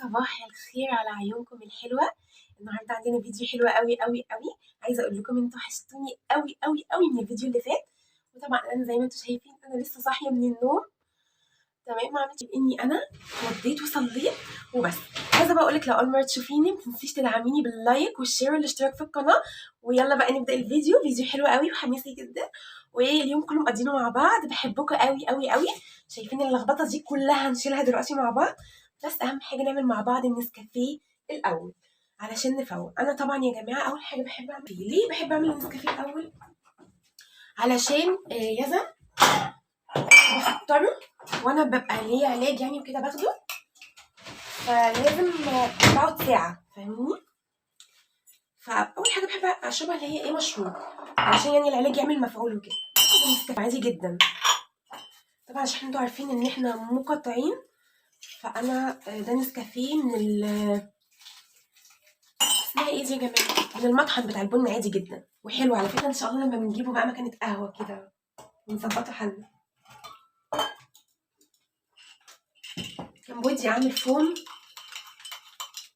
صباح الخير على عيونكم الحلوة. النهارده عندنا فيديو حلو قوي قوي قوي. عايزه اقول لكم انتوا وحشتوني قوي قوي قوي من الفيديو اللي فات. وطبعا انا زي ما انتوا شايفين انا لسه صاحية من النوم، تمام؟ ما عملتش اني انا اتوضيت وصليت وبس. عايزه بقى اقول لك لو اول مرة تشوفيني ما تنسيش تدعميني بال like وال share والاشتراك في القناة. ويلا بقى نبدا الفيديو. فيديو حلو قوي وحماسي جدا، واليوم كله مقضينه مع بعض. بحبكم قوي قوي قوي. شايفين اللخبطة دي كلها هنشيلها دلوقتي مع بعض، بس اهم حاجة نعمل مع بعض النسكافيه الاول علشان نفوق. انا طبعا يا جماعة اول حاجة بحب اعمل، ليه بحب اعمل النسكافيه الاول؟ علشان يزن بفطره وانا ببقى ليه علاج يعني وكده باخده، فلازم بقعد ساعة، فاهمني؟ فاول حاجة بحب اشربها اللي هي ايه، مشروب، علشان يعني العلاج يعمل مفعول وكده. النسكافيه عادي جدا طبعا عشان انتوا عارفين ان احنا مقاطعين، فانا ده نسكافيه من ال اسمها ايه دي يا جماعة، من المطحن بتاع البن، عادي جدا وحلو على فكرة. ان شاء الله لما بنجيبه بقى مكنه قهوة كده ونظبطه حالنا. كان بودي اعمل فوم،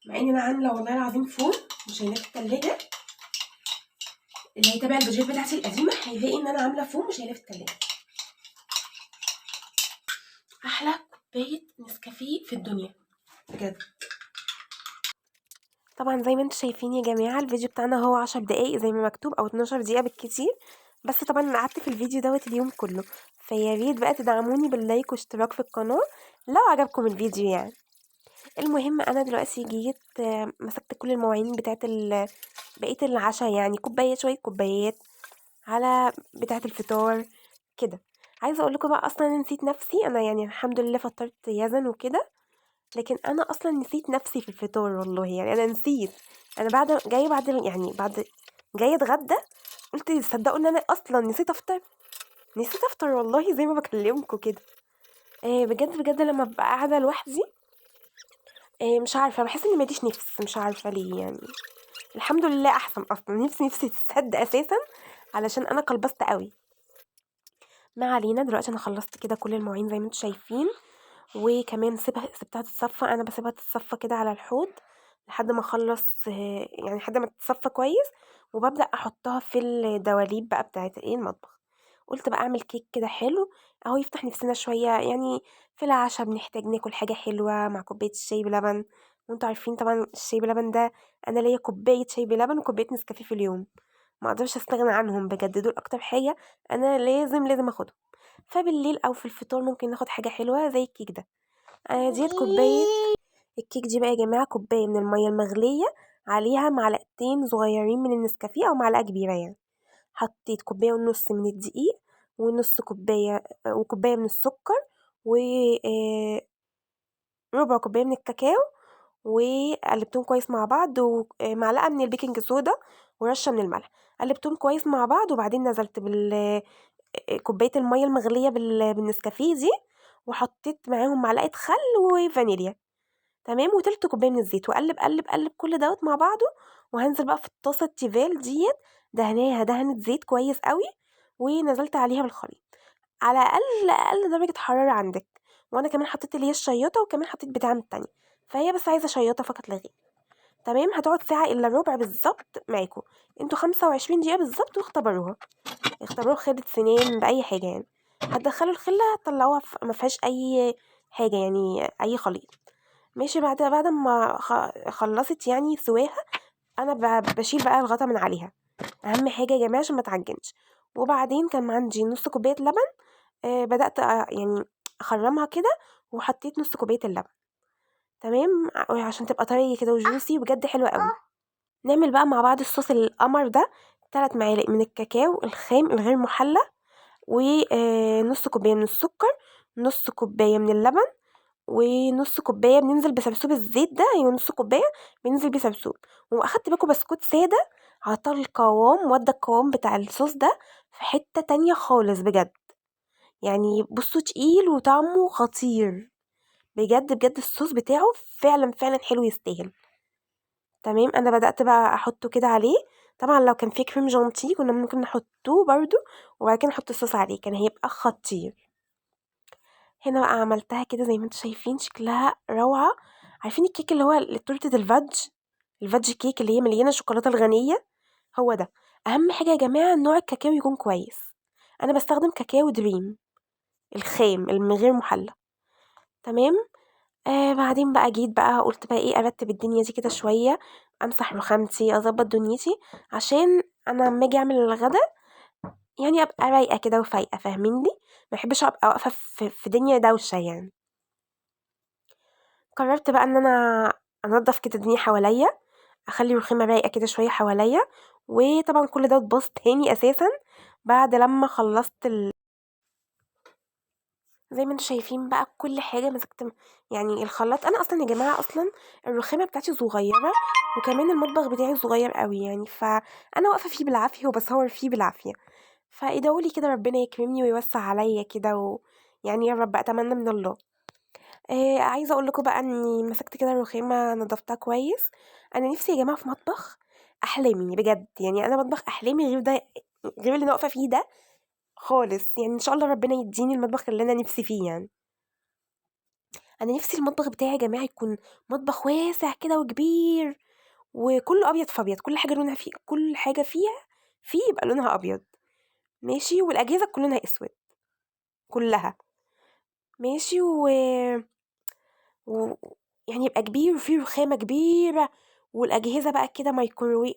مع ان انا عامله والله العظيم فوم مش هيلاقي في التلاجة. اللي هيتابع الفيديوهات بتاعتي القديمة هيلاقي ان انا عامله فوم مش هيلاقي في التلاجة. احلى كوباية نسكافيه في الدنيا بجد. طبعا زي ما انتم شايفين يا جماعة الفيديو بتاعنا هو 10 دقايق زي ما مكتوب او 12 دقيقة بالكتير، بس طبعا انا قعدت في الفيديو دوت اليوم كله. فيا ريت بقى تدعموني بال like واشتراك في القناة لو عجبكم الفيديو يعني. المهم انا دلوقتي جيت مسكت كل المواعين بتاعت بقية العشاء، يعني كوباية شوية كوبايات على بتاعه الفطار كده. عايزه اقول لكم بقى اصلا انا نسيت نفسي، انا يعني الحمد لله فطرت يزن وكده، لكن انا اصلا نسيت نفسي في الفطار والله. يعني انا نسيت، انا بعد جاية بعد يعني بعد جاية اتغدى قلت تصدقوا ان انا اصلا نسيت افطر، نسيت افطر والله زي ما بكلمكم كده. بجد بجد لما ببقى قاعدة لوحدي مش عارفه بحس ان ماليش نفس، مش عارفه ليه يعني. الحمد لله احسن، اصلا نفسي تتسد اساسا علشان انا قلبست قوي. ما علينا، دلوقتي انا خلصت كده كل المواعين زي ما انتم شايفين، وكمان سبتها تتصفى. انا بسيبها تتصفى كده على الحوض لحد ما اخلص، يعني لحد ما تتصفى كويس، وببدا احطها في الدواليب بقى بتاعت ايه المطبخ. قلت بقى اعمل كيك كده حلو اهو يفتح نفسنا شوية، يعني في العشاء بنحتاج ناكل حاجة حلوة مع كوباية الشاي بلبن. وانتوا عارفين طبعا الشاي بلبن ده انا ليا كوباية شاي بلبن وكوبايه نسكافيه في اليوم، ما اقدرش استغنى عنهم بجد، دول اكتر حاجة انا لازم اخدهم. فبالليل او في الفطار ممكن ناخد حاجة حلوة زي الكيك ده. ديت كوباية الكيك دي بقى يا جماعة، كوباية من المية المغليه عليها معلقتين صغيرين من النسكافيه او معلقه كبيرة يعني. حطيت كوباية ونص من الدقيق ونص كوباية وكوبايه من السكر و ربع كوباية من الكاكاو، وقلبتهم كويس مع بعض، ومعلقة من ال baking soda ورشه من الملح. قلبتهم كويس مع بعض، وبعدين نزلت بال كوباية المية المغليه بالنسكافيه دي، وحطيت معاهم معلقه خل وفانيليا، تمام، وتلت كوباية من الزيت، وقلب قلب قلب كل دوت مع بعضه. وهنزل بقى في الطاسه التيفال ديت دهناها دهنة زيت كويس قوي، ونزلت عليها بالخليط على اقل درجه حرارة عندك. وانا كمان حطيت اللي هي الشياطه، وكمان حطيت بتاع التانية، فهي بس عايزه شياطه فقط لا غير. تمام، هتقعد ساعة الا ربع بالظبط معاكم انتوا، 25 دقيقة بالظبط، واختبروها، اختبروها بخيلة سنان باي حاجة يعني. هتدخلوا الخلة هتطلعوها ما فيهاش اي حاجة يعني اي خليط، ماشي. بعد ما خلصت يعني سواها، انا بشيل بقى الغطا من عليها، اهم حاجة يا جماعة عشان ما تعجنش. وبعدين كان عندي نص كوباية لبن، بدات يعني اخرمها كده، وحطيت نص كوباية اللبن، تمام، عشان تبقى طرية كده وجوسي بجد حلوة قوي. نعمل بقى مع بعض الصوص القمر ده، 3 معالق من الكاكاو الخام الغير محلى، ونص كوباية من السكر، نص كوباية من اللبن، ونص كوباية بننزل بسبسوب الزيت ده، يعني نص كوباية بننزل بسبسوب. واخدت باكو بسكوت ساده عطى القوام، ودى القوام بتاع الصوص ده في حتة تانية خالص بجد. يعني بصوا تقيل وطعمه خطير بجد بجد، الصوص بتاعه فعلا فعلا حلو يستاهل. تمام، انا بدات بقى احطه كده عليه. طبعا لو كان في كريم جانتي كنا ممكن نحطوه برده، وبعد كده نحط الصوص عليه، كان هيبقى خطير. هنا بقى عملتها كده زي ما انتم شايفين شكلها روعه. عارفين الكيك اللي هو تورته ال fudge، ال fudge cake اللي هي مليانة شوكولاتة الغنية، هو ده. اهم حاجة يا جماعة نوع الكاكاو يكون كويس. انا بستخدم كاكاو دريم الخام اللي من غير محلى. تمام. بعدين بقى جيت بقى قلت بقى ايه، ارتب الدنيا دي كده شوية، امسح رخامتي، اظبط دنيتي، عشان انا لما اجي اعمل الغدا يعني ابقى رايقة كده وفايقه، فاهميني؟ ما بحبش ابقى واقفة في دنيا دوشه يعني. قررت بقى ان انا انضف كده الدنيا حواليا، اخلي الرخامه رايقة كده شوية حواليا. وطبعا كل ده اتباظ تاني اساسا بعد لما خلصت زي ما انتم شايفين بقى كل حاجة مسكت يعني الخلاط. انا اصلا يا جماعة اصلا الرخامه بتاعتي صغيرة، وكمان المطبخ بتاعي صغير قوي يعني، فانا واقفة فيه بالعافية وبصور فيه بالعافية. فادعوا لي كده ربنا يكرمني ويوسع عليا كده، ويعني يا رب اتمنى من الله. عايزه اقول لكم بقى اني مسكت كده الرخامه نضفتها كويس. انا نفسي يا جماعة في مطبخ احلامي بجد، يعني انا مطبخ احلامي غير ده، غير اللي انا واقفة فيه ده خالص يعني. ان شاء الله ربنا يديني المطبخ اللي انا نفسي فيه يعني. انا نفسي المطبخ بتاعي يا جماعة يكون مطبخ واسع كده وكبير، وكله ابيض في ابيض، كل حاجة لونها فيه، كل حاجة فيها فيه يبقى لونها ابيض، ماشي، والاجهزة تكون لونها اسود كلها، ماشي، و يعني يبقى كبير وفيه رخامه كبيرة، والاجهزة بقى كده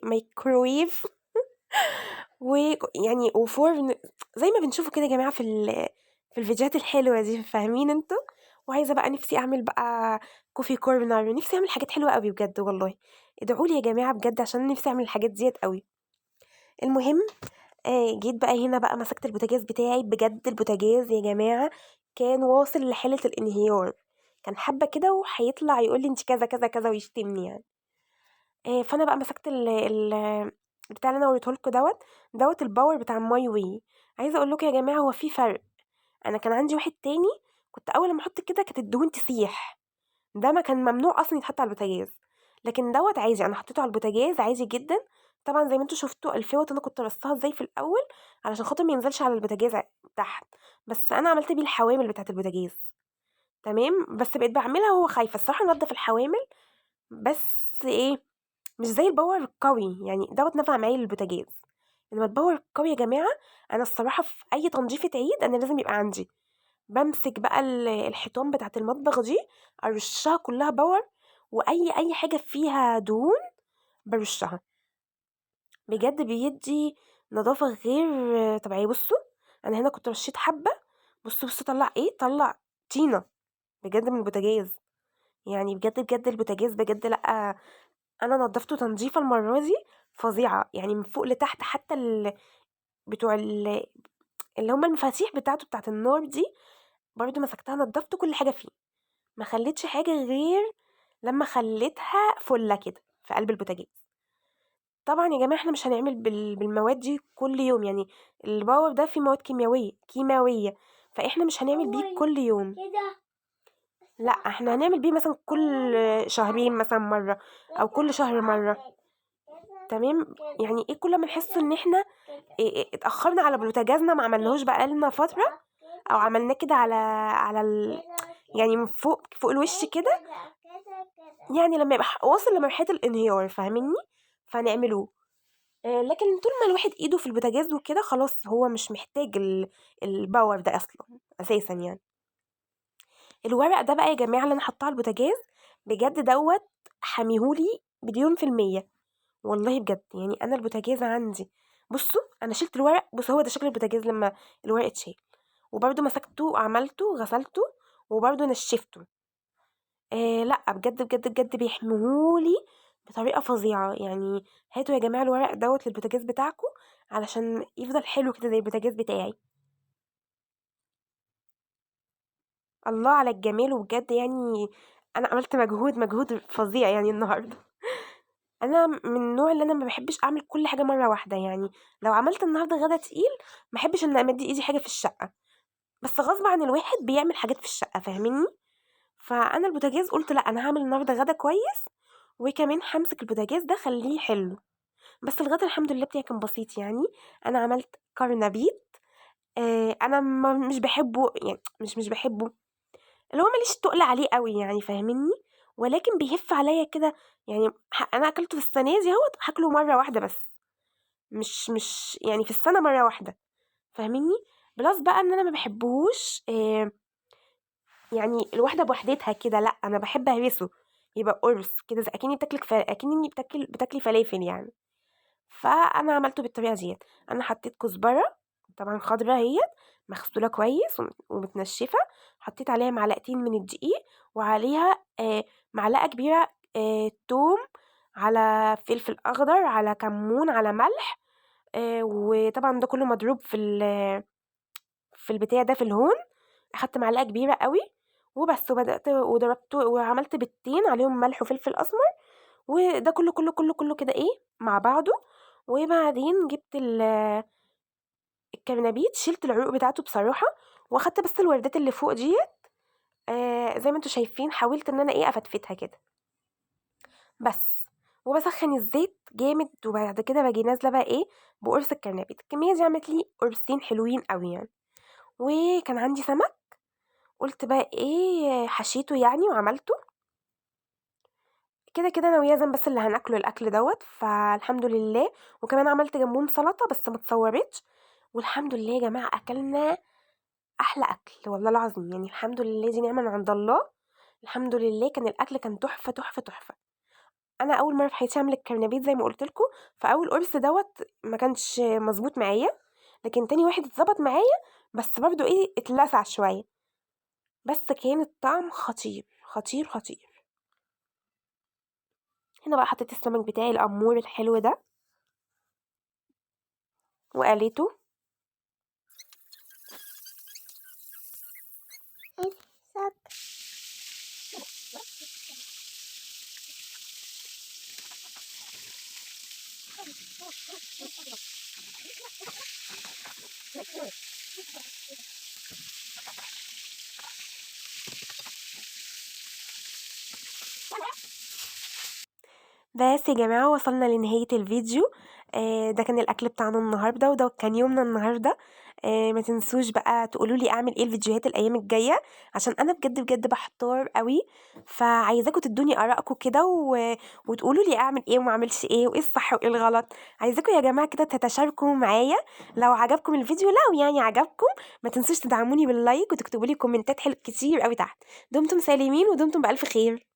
مايكروويف ويعني وفرن زي ما بنشوفه كده يا جماعة في الفيديوهات الحلوة دي، فاهمين انتوا؟ وعايزه بقى نفسي اعمل بقى coffee corner، نفسي اعمل حاجات حلوة قوي بجد والله. ادعوا لي يا جماعة بجد عشان نفسي اعمل الحاجات ديت قوي. المهم جيت بقى هنا بقى مسكت البوتاجاز بتاعي. بجد البوتاجاز يا جماعة كان واصل لحاله الانهيار، كان حبه كده وهيطلع يقول لي انت كذا كذا كذا ويشتمني يعني. فانا بقى مسكت بتاع اللي انا وريته لكم دوت ال power بتاع ماي واي. عايزه اقول لكم يا جماعة هو في فرق. انا كان عندي واحد تاني كنت اول ما احط كده كانت الدهون تسيح، ده ما كان ممنوع اصلا يتحط على البوتاجاز، لكن دوت عادي انا حطيته على البوتاجاز عادي جدا. طبعا زي ما انتوا شفتوا الفوط انا كنت رصاها ازاي في الاول علشان خاطر ما ينزلش على البوتاجاز تحت، بس انا عملت بيه الحوامل بتاعه البوتاجاز، تمام. بس بقيت بعملها وهو خايفة الصراحة انضف الحوامل، بس ايه مش زي ال power القوي يعني. دوت نفع معايا للبوتاجاز، انما ال power القوي يا جماعة انا الصراحة في اي تنظيفه عيد انا لازم يبقى عندي. بمسك بقى الحيطان بتاعه المطبخ دي ارشها كلها power، واي حاجة فيها دهون برشها، بجد بيدي نظافة غير طبيعية. بصوا انا هنا كنت رشيت حبه، بصوا طلع ايه، طلع طينه بجد من البوتاجاز يعني. بجد بجد البوتاجاز بجد لا انا نظفته تنظيفه المرة دي فظيعة يعني، من فوق لتحت، حتى بتوع اللي هم المفاتيح بتاعته بتاعه النار دي برضو مسكتها نظفت كل حاجة فيه، ما خليتش حاجة غير لما خليتها فله كده في قلب البوتاجاز. طبعا يا جماعة احنا مش هنعمل بالمواد دي كل يوم يعني، ال power ده فيه مواد كيماوية، فاحنا مش هنعمل بيه كل يوم، لا احنا هنعمل بيه مثلا كل شهرين مثلا مرة، او كل شهر مرة، تمام. يعني ايه كل ما نحس ان احنا إيه اتاخرنا على بوتاجازنا ما عملناهوش بقالنا فترة، او عملناه كده على يعني من فوق الوش كده، يعني لما يبقى واصل لمرحلة الانهيار، فاهميني؟ فنعملوه. لكن طول ما الواحد ايده في البوتاجاز وكده خلاص هو مش محتاج ال power ده اصلا اساسا يعني. الورق ده بقى يا جماعة اللي انا حطاه على البوتاجاز بجد دوت حميهولي 1,000,000% والله بجد يعني. انا البوتاجاز عندي بصوا انا شلت الورق، بصوا هو ده شكل البوتاجاز لما الورق اتشال، وبرده مسكته وعملته وغسلته وبرده نشفته. لا بجد بجد بجد بيحميهولي بطريقة فظيعة يعني. هاتوا يا جماعة الورق دوت للبوتاجاز بتاعكم علشان يفضل حلو كده زي البوتاجاز بتاعي. الله على الجمال، وبجد يعني انا عملت مجهود فظيع يعني النهارده. انا من النوع اللي انا ما بحبش اعمل كل حاجة مرة واحدة يعني، لو عملت النهارده غدا تقيل ما بحبش ان امد ايدي حاجة في الشقة، بس غصب عن الواحد بيعمل حاجات في الشقة، فاهميني؟ فانا البوتاجاز قلت لا انا هعمل النهارده غدا كويس، وكمان همسك البوتاجاز ده خليه حلو. بس الغدا الحمد لله بتاعي كان بسيط يعني. انا عملت كرنبيط، انا مش بحبه يعني، مش بحبه اللي هو ماليش تقل عليه قوي يعني، فاهميني؟ ولكن بيهف عليا كده يعني. انا اكلته في السنة دي اهوت، هاكله مرة واحدة بس، مش يعني في السنة مرة واحدة، فاهميني؟ plus بقى ان انا ما بحبهوش يعني الواحدة بوحدتها كده، لا انا بحب اهرسه يبقى قرص كده، زي اكني اكني بتاكلي فلافل يعني. فانا عملته بالطريقة ديت. انا حطيت كزبره طبعا خضرا اهيت مغسوله كويس ومتنشفه، حطيت عليها معلقتين من الدقيق، وعليها معلقه كبيرة توم، على فلفل اخضر، على كمون، على ملح، وطبعا ده كله مضروب في البتاع ده في الهون. اخدت معلقه كبيرة قوي وبس، وبدات وضربته وعملت بيضتين عليهم ملح وفلفل اسمر، وده كله كله كله كله كده ايه مع بعضه. وبعدين جبت الكرنبيت، شلت العروق بتاعته بصراحة، واخدت بس الوردات اللي فوق ديت، زي ما انتوا شايفين حاولت ان انا ايه افتفتها كده بس. وبسخن الزيت جامد، وبعد كده باجي نازله بقى ايه بقرص الكرنبيت. الكمية دي عملت لي قرصين حلوين قوي يعني. وكان عندي سمك، قلت بقى ايه حشيته يعني وعملته كده كده انا ويزن بس اللي هناكله الاكل دوت، فالحمد لله. وكمان عملت جنبهم سلطة بس ما اتصورتش، والحمد لله يا جماعة اكلنا احلى اكل والله العظيم يعني. الحمد لله دي نعمه من عند الله، الحمد لله. كان الاكل كان تحفة تحفة تحفة. انا اول مرة في حياتي اعمل الكرنبيت زي ما قلت لكم، فاول قرص دوت ما كانش مظبوط معايا، لكن تاني واحد اتظبط معايا، بس برضو ايه اتلسع شوية، بس كان الطعم خطير خطير خطير. هنا بقى حطيت السمك بتاعي الامور الحلو ده وقليته. بس يا جماعة وصلنا لنهاية الفيديو. ده كان الأكل بتاعنا النهاردة، وده كان يومنا النهاردة. ما تنسوش بقى تقولوا لي أعمل إيه الفيديوهات الأيام الجاية، عشان أنا بجد بجد بحتار قوي، فعايزاكم تدوني آرائكم كده وتقولوا لي أعمل إيه وما أعملش إيه، وإيه الصح وإيه الغلط. عايزاكم يا جماعة كده تتشاركوا معايا لو عجبكم الفيديو، لو عجبكم ما تنسوش تدعموني بال like وتكتبوا لي كومنتات حلوة كتير قوي تحت. دمتم سالمين ودمتم بألف خير.